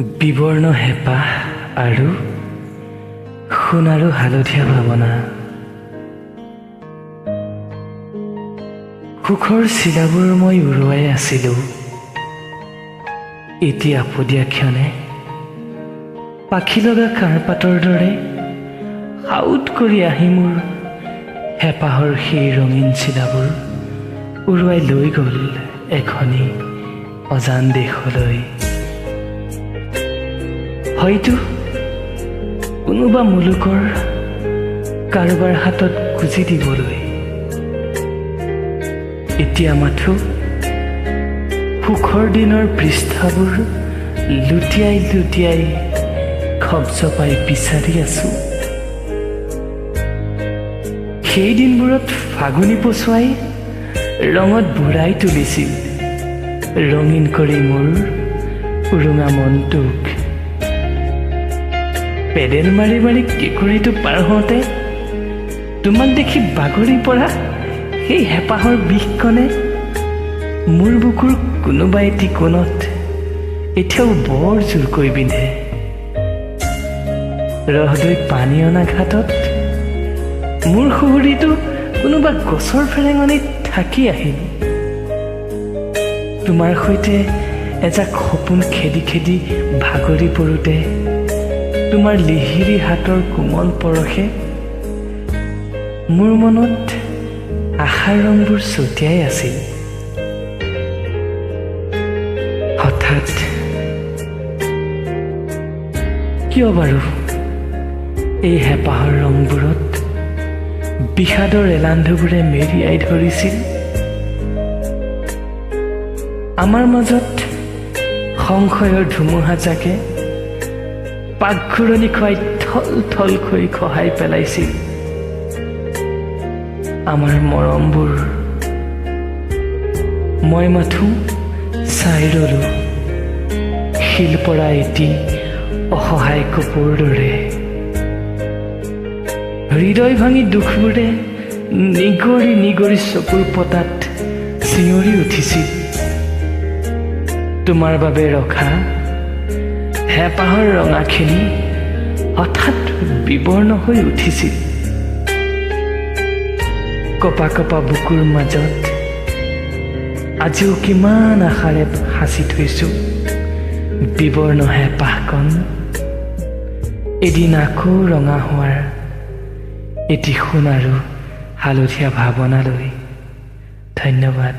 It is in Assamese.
বিবৰ্ণ হেঁপাহ আৰু সোণাৰু হালধীয়া ভাৱনা। সুখৰ চিলাবোৰ মই উৰুৱাই আছিলোঁ। এতিয়া আপদীয়া ক্ষণে পাখি লগা কাঁড়পাতৰ দৰে সাউত কৰি আহি মোৰ হেঁপাহৰ সেই ৰঙীন চিলাবোৰ উৰুৱাই লৈ গ'ল এখনি অজান দেশলৈ। হয়তো কোনোবা মুলুকৰ কাৰোবাৰ হাতত গুজি দিবলৈ। এতিয়া মাথো সুখৰ দিনৰ পৃষ্ঠাবোৰ লুটিয়াই লুটিয়াই খপজপাই বিচাৰি আছো। সেই দিনবোৰত ফাগুনি পচুৱাই ৰঙত বুৰাই তুলিছিল ৰঙীন কৰি মোৰ উৰুঙা মনটোক। পেডেল মাৰি মাৰি কেঁকুৰিটো পাৰ হওঁতে তোমাক দেখি বাগৰি পৰা সেই হেঁপাহৰ বিষকণে মোৰ বুকুৰ কোনোবা এটি কোণত এতিয়াও বৰ জোৰকৈ বিন্ধে। ৰহদৈ পানী অনা ঘাটত মোৰ সুহুৰিটো কোনোবা গছৰ ফেৰেঙনিত থাকি আহিল। তোমাৰ সৈতে এজাক সপোন খেদি খেদি ভাগৰি পৰোঁতে তোমাৰ লিহিৰি হাতৰ কোমল পৰশে মোৰ মনত আশাৰ ৰংবোৰ ছটিয়াই আছিল। হঠাৎ কিয় বাৰু এই হেঁপাহৰ ৰংবোৰত বিষাদৰ এলান্ধুবোৰে মেৰিয়াই ধৰিছিল? আমাৰ মাজত সংশয়ৰ ধুমুহা জাকে পাকঘূৰণি খুৱাই থল থলকৈ খহাই পেলাইছিল আমাৰ মৰমবোৰ। মই মাথোঁ চাই ৰলো শিল পৰা এটি অসহায় কপৌৰ দৰে। হৃদয় ভাঙি দুখবোৰে নিগৰি নিগৰি চকুৰ পতাত চিঞৰি উঠিছিল। তোমাৰ বাবে ৰখা হেঁপাহৰ ৰঙাখিনি হঠাৎ বিবৰ্ণ হৈ উঠিছিল। কপা কপা বুকুৰ মাজত আজিও কিমান আশাৰে সাঁচি থৈছো বিবৰ্ণ হেঁপাহকণ এদিন আকৌ ৰঙা হোৱাৰ এটি সোণাৰু হালধীয়া ভাৱনালৈ। ধন্যবাদ।